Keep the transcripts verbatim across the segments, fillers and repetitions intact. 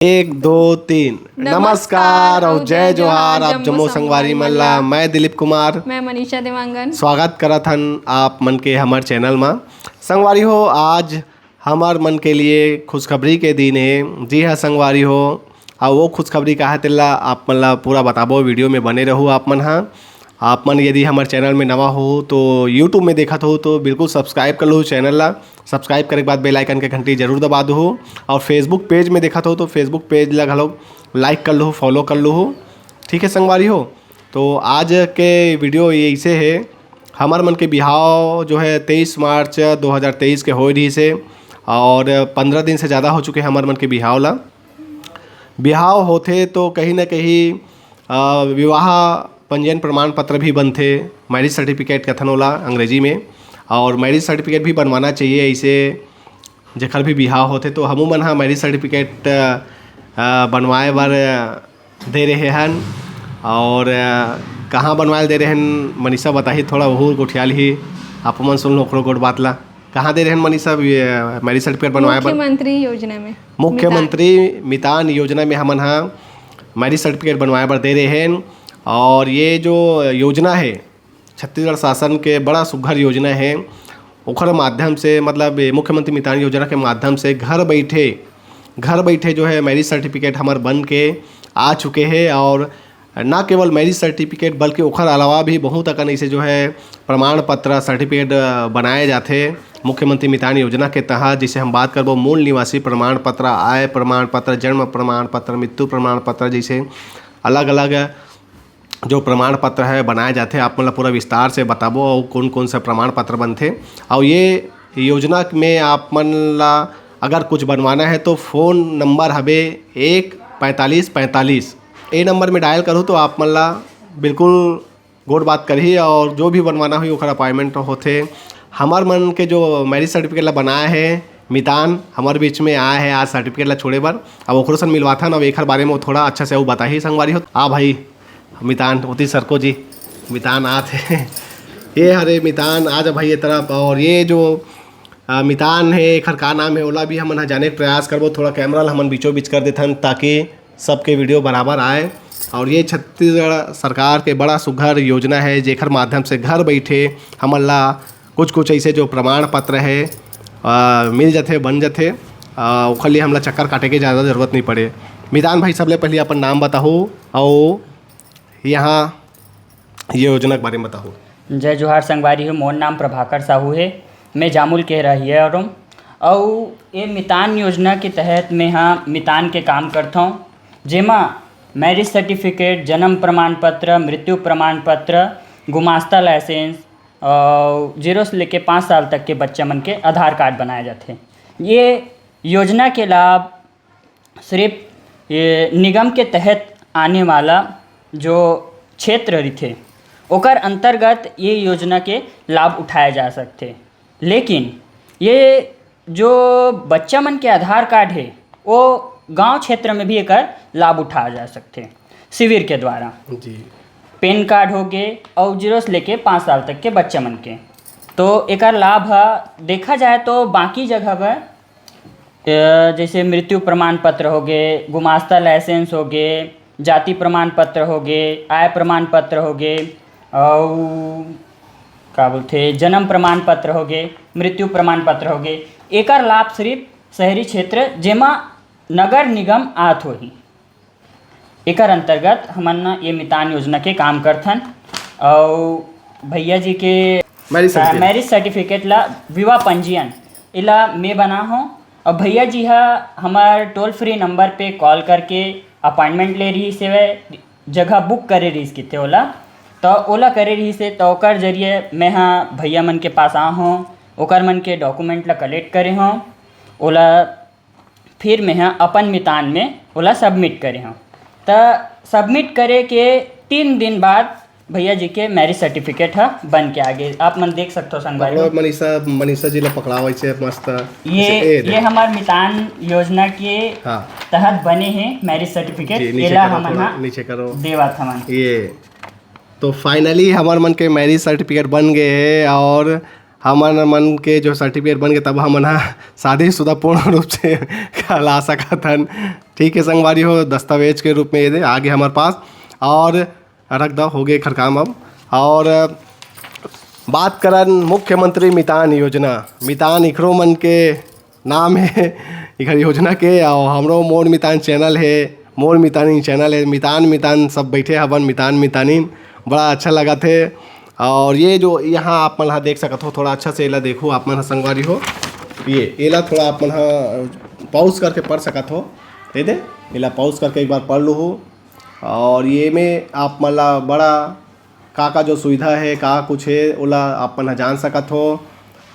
एक, दो, तीन। नमस्कार अउ जय जोहार, आप जम्मो संगवारी मन ला। मैं दिलीप कुमार। मैं मनीषा देवांगन। स्वागत करत हन आप मन के हमर चैनल मा। संगवारी हो, आज हमर मन के लिए खुशखबरी के दिन हे। जी हाँ संगवारी हो, अउ वो खुशखबरी का हे तेला आप मन ला पूरा बताबो, वीडियो में बने रहू आप मन हा। आप मन यदि हमर चैनल में नवा हो तो YouTube में देखत हो तो बिल्कुल सब्सक्राइब कर लो चैनल ला। सब्सक्राइब करे के बाद बेल आइकन के घंटी जरूर दबा दो। और Facebook पेज में देखत हो तो Facebook पेज ला घलो लाइक कर लो, फॉलो कर लो। ठीक है संगवारी हो, तो आज के वीडियो ये ऐसे है। हमर मन के बिहाव जो है तेईस मार्च दो हज़ार तेईस के होए रहिस हे और पंद्रह दिन से ज़्यादा हो चुके हैं हमर मन के बिहाव ला। बिहाव होथे तो कहीं ना कहीं, अ, विवाह पंजीयन प्रमाण पत्र भी बनथे, मैरिज सर्टिफिकेट कथन ओला अंग्रेजी में। और मैरिज सर्टिफिकेट भी बनवाना चाहिए, ऐसे जेकर भी बिहाव होथे तो हमू मन ह मैरिज सर्टिफिकेट, अ, बनवाए बर, अ, दे रहे हन। और, अ, कहाँ बनवाए दे रहे हन, मनीषा बताही थोड़ा, वहू गोठियाल ही, आप मन सुन लो ओकरो गोठ बात ला। कहाँ दे रहे हन मनीषा, ये मैरिज सर्टिफिकेट बनवाए बर? मुख्यमंत्री योजना में। मुख्यमंत्री मितान योजना में हमन ह मैरिज सर्टिफिकेट बनवाए बर दे रहे हन। और ये जो योजना है, छत्तीसगढ़ शासन के बड़ा सुघर योजना है, ओखर माध्यम से, मतलब ये मुख्यमंत्री मितान योजना के माध्यम से घर बैठे, घर बैठे जो है मैरिज सर्टिफिकेट हमर बन के आ चुके हैं। और ना केवल मैरिज सर्टिफिकेट बल्कि ओखर अलावा भी बहुत अकन ऐसे जो है प्रमाण पत्र, सर्टिफिकेट, अ, बनाए जाथे मुख्यमंत्री मितान योजना के तहत। जैसे हम बात करबो मूल निवासी प्रमाण पत्र, आय प्रमाण पत्र, जन्म प्रमाण पत्र, मृत्यु प्रमाण पत्र, जैसे अलग अलग जो प्रमाण पत्र है बनाए जाथे, आप मन ला पूरा विस्तार से बताबो और कौन कौन सा प्रमाण पत्र बनथे। और ये योजना में आप मन ला अगर कुछ बनवाना है तो फ़ोन नंबर हवे एक पैंतालीस पैंतालीस, ए नंबर में डायल करो तो आप मन ला बिल्कुल गोठ बात करही और जो भी बनवाना होही ओकर अपॉइंटमेंट होथे। हमर मन के जो मैरिज सर्टिफिकेट ला बनाए हे मितान, हमर बीच में आए हे आज सर्टिफिकेट ला छोड़े बर। अब ओकरो सन मिलवाथन, अब एखर बारे में वो थोड़ा अच्छा से वो बताही संगवारी हो। आ भाई मितान, ओती सरको जी, मितान आत हे। ये हरे मितान, आ जा भाई ये तरफ। और ये जो, आ, मितान हे, एखर का नाम हे, ओला भी हमन ह जाने के प्रयास करबो। थोड़ा कैमरा ला हमन बीचों बीच कर देथन ताकि सबके वीडियो बराबर आए। और ये छत्तीसगढ़ सरकार के बड़ा सुघर योजना है, जेकर माध्यम से घर बैठे हमन ला कुछ कुछ ऐसे जो प्रमाण पत्र है, आ, मिल जाथे, बन जाथे। आ, ओखर लिए हमला चक्कर काटे के ज़्यादा जरूरत नहीं पड़े। मितान भाई, सबले पहले अपन नाम बताहू और यहाँ ये योजना के बारे में बताहू। जय जोहार संगवारी हो, मोर नाम प्रभाकर साहू हे, मैं जामुल के रहिया हरों। अउ ये मितान योजना के तहत मैं हा मितान के काम करथौं, जेमा मैरिज सर्टिफिकेट, जन्म प्रमाण पत्र, मृत्यु प्रमाण पत्र, गुमास्ता लाइसेंस, अउ ज़ीरो से लेके पाँच साल तक के बच्चा मन के आधार कार्ड बनाए जाथे। ये योजना के लाभ सिर्फ ये निगम के तहत आने वाला जो क्षेत्र रहिथे, ओकर अंतर्गत ये योजना के लाभ उठाए जा सकथे। लेकिन ये जो बच्चा मन के आधार कार्ड हे, वो गांव क्षेत्र में भी एकर लाभ उठाया जा सकथे शिविर के द्वारा। जी। पैन कार्ड हो गे और ज़ीरो से लेके पाँच साल तक के बच्चा मन के। तो एकर लाभ ह देखा जाए तो बाकी जगह बर, अ, जैसे मृत्यु प्रमाण पत्र हो गे, गुमास्ता लाइसेंस हो गे, जाति प्रमाण पत्र हो गे, आय प्रमाण पत्र हो गे, अउ का बोलथे, जन्म प्रमाण पत्र हो गे, मृत्यु प्रमाण पत्र हो गे, एकर लाभ सिर्फ शहरी क्षेत्र, जेमा नगर निगम आत होही। एकर अंतर्गत हमन ये मितान योजना के काम करथन। अउ भैया जी के मैरिज सर्टिफिकेट। मैरिज सर्टिफिकेट ला, विवाह पंजीयन, एला मैं बना हूँ। और भैया जी हा हमार टोल फ्री नंबर पे कॉल करके अपॉइंटमेंट ले रहिस हवय, जगह बुक करे रहिस किथे ओला। तो ओला करे रहिस हे, तो ओकर जरिए मैं हा भैया मन के पास आ हूँ, ओकर मन के डॉक्यूमेंट ला कलेक्ट करे हूँ, ओला फिर मैं हा अपन मितान में ओला सबमिट करे हूँ। तो सबमिट करे के तीन दिन बाद भैया जी के मैरिज सर्टिफिकेट ह बन के आगे, आप मन देख सकथो संगवारी हो। पकड़ो मनीषा, मनीषा जी ला पकड़ाओ ऐसे मस्त। ये, ऐसे, ए, ये देख। हमार मितान योजना के हाँ। तहत बने हे मैरिज सर्टिफिकेट, जी, नीचे एला करो हमन थोड़ा, हा नीचे करो। देवत हमन। ये तो फाइनली हमर मन के मैरिज सर्टिफिकेट बन गए हे और हमन मन के जो सर्टिफिकेट बन के तब हमन ह शादीशुदा पूर्ण रूप से कहला सकत हन। ठीक है संगवारी हो, दस्तावेज के रूप में ये दे आगे हमारे पास और रख दो, हो गए खर काम अब। और बात करन मुख्यमंत्री मितान योजना, मितान इखरो मन के नाम है इखर योजना के। और हमरो मोर मितान चैनल है, मोर मितानी चैनल है, मितान मितान सब बैठे हवन, मितान मितानी बड़ा अच्छा लगा थे। और ये जो यहाँ आप मन ह देख सकत हो, थोड़ा अच्छा से एला देखो आप मन ह संगवारी हो, ये एला थोड़ा आप मन ह पॉज करके पढ़ सकत हो, दे दे, एला पॉज करके एक बार पढ़ लो हो। और ये में आप मन ला बड़ा का का जो सुविधा है, का कुछ है, ओला आप मन ह जान सकत हो।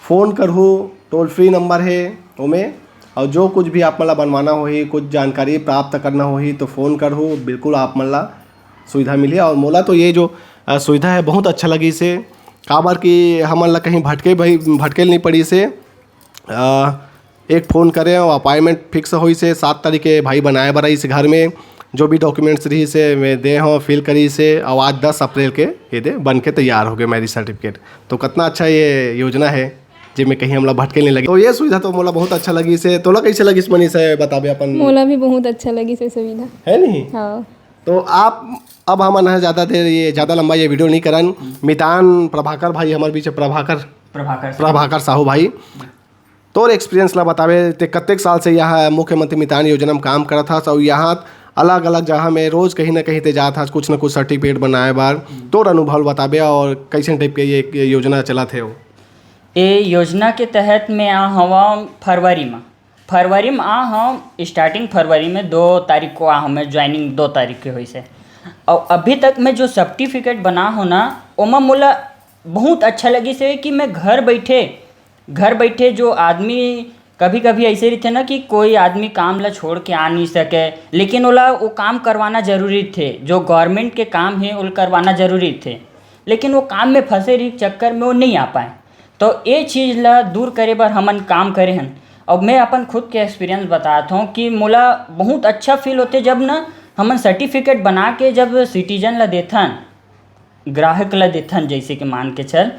फ़ोन करहू, टोल फ्री नंबर है ओमे, और जो कुछ भी आप मन ला बनवाना होही, कुछ जानकारी प्राप्त करना होही तो फ़ोन करहू, बिल्कुल आप मन ला सुविधा मिलही। और मोला तो ये जो अ, सुविधा है बहुत अच्छा लगिस हे, काबर कि हमन ला कहीं भटके भाई भटके नहीं पड़िस हे। अ, एक फ़ोन करे और अपॉइंटमेंट फिक्स होइस हे, सात तारीख के भाई बनाए बर आइस घर में, जो भी डॉक्यूमेंट्स रहिस हे मैं दे हूँ, फिल करिस हे और आज दस अप्रैल के ये दे बन के तैयार हो गए मैरिज सर्टिफिकेट। तो कितना अच्छा ये योजना है, जेमे कहीं हमला भटके नहीं लगे। तो ये सुविधा तो मोला बहुत अच्छा लगिस हे। तोला कैसे लगिस मनीषा, बताबे अपन? मोला भी बहुत अच्छा लगिस हे सुविधा। है नहीं? हाँ। तो आप, अब हमन ह ज़्यादा देर ये ज़्यादा लंबा ये वीडियो नहीं करन। मितान प्रभाकर भाई हमारे बीच है, प्रभाकर, प्रभाकर साहू। प्रभाकर साहू भाई, तोर एक्सपीरियंस ला बताबे, ते कतेक साल से यहाँ मुख्यमंत्री मितान योजना में काम करत हस और यहाँ अलग-अलग जगह में रोज कहीं ना कहीं ते जात हस, कुछ ना कुछ सर्टिफिकेट बनाए बर। हम्म। तोर अनुभव बताबे और कैसन टाइप के ये, ये योजना चलत हे वो? ए योजना के तहत मैं आ हवा फरवरी में, फरवरी में आ हम स्टार्टिंग फरवरी में दो तारीख को आ हमें ज्वाइनिंग दो तारीख के होइस हे। और अभी तक मैं जो सर्टिफिकेट बना हो ना, ओमा मोला बहुत अच्छा लगिस हे कि मैं घर बैठे, घर बैठे जो आदमी कभी कभी ऐसे रहिथे ना कि कोई आदमी काम ला छोड़ के आ नहीं सके, लेकिन ओला वो काम करवाना जरूरी थे, जो गवर्नमेंट के काम है ओला करवाना जरूरी थे, लेकिन वो काम में फंसे रही चक्कर में वो नहीं आ पाए। तो ये चीज़ ला दूर करे बर हमन काम करे हन। अब मैं अपन खुद के एक्सपीरियंस बतात हूँ कि मोला बहुत अच्छा फील होते जब ना हमन सर्टिफिकेट बना के जब सिटीजन ला देथन, ग्राहक ला देथन, जैसे कि मान के चल,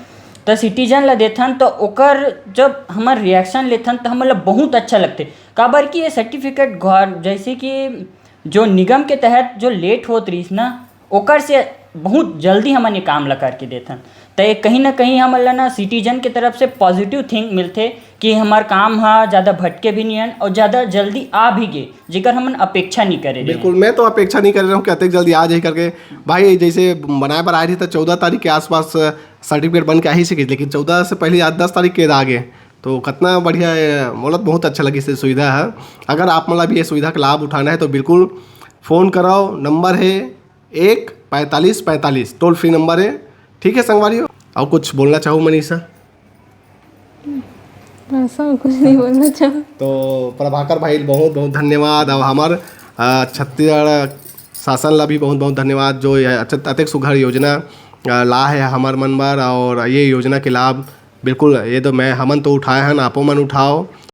तो सिटीजन ला देथन तो ओकर जब हमर रिएक्शन लेथन तो हमन ला बहुत अच्छा लगते। काबर कि ये सर्टिफिकेट घर जैसे कि जो निगम के तहत जो लेट होत रहिस ना, ओकर से बहुत जल्दी हमन ये काम ला करके देथन। तो ये कहीं ना कहीं हमन ला ना सिटीजन के तरफ से पॉजिटिव थिंक मिलथे कि हमार काम हा ज़्यादा भटके भी नहीं हन और ज़्यादा जल्दी आ भी गे, जेकर हमन अपेक्षा नहीं करे रहे। बिल्कुल, मैं तो अपेक्षा नहीं कर रहा हूँ कि अतेक जल्दी आ जाए करके। भाई, जैसे बनाए बर आए रही तो चौदह तारीख के आसपास सर्टिफिकेट बन के आ ही सके, लेकिन चौदह से पहले आज दस तारीख के आ गए, तो कितना बढ़िया है, मोला तो बहुत अच्छा लगिस ये सुविधा है। अगर आप मन ला भी ये सुविधा का लाभ उठाना है तो बिल्कुल फ़ोन कराओ, नंबर है एक पैंतालीस पैंतालीस, टोल फ्री नंबर है। ठीक है संगवारी हो, और कुछ बोलना चाहूँ मनीषा? बस, और कुछ नहीं बोलना चाहूँ। तो प्रभाकर भाई बहुत बहुत धन्यवाद, और हमार अ, छत्तीसगढ़ शासन ला भी बहुत बहुत धन्यवाद जो ये अच-, अतेक सुघर योजना अ, ला है हमार मन बर, और ये योजना के लाभ बिल्कुल ये तो मैं हमन तो उठाए हन, आपो मन उठाओ।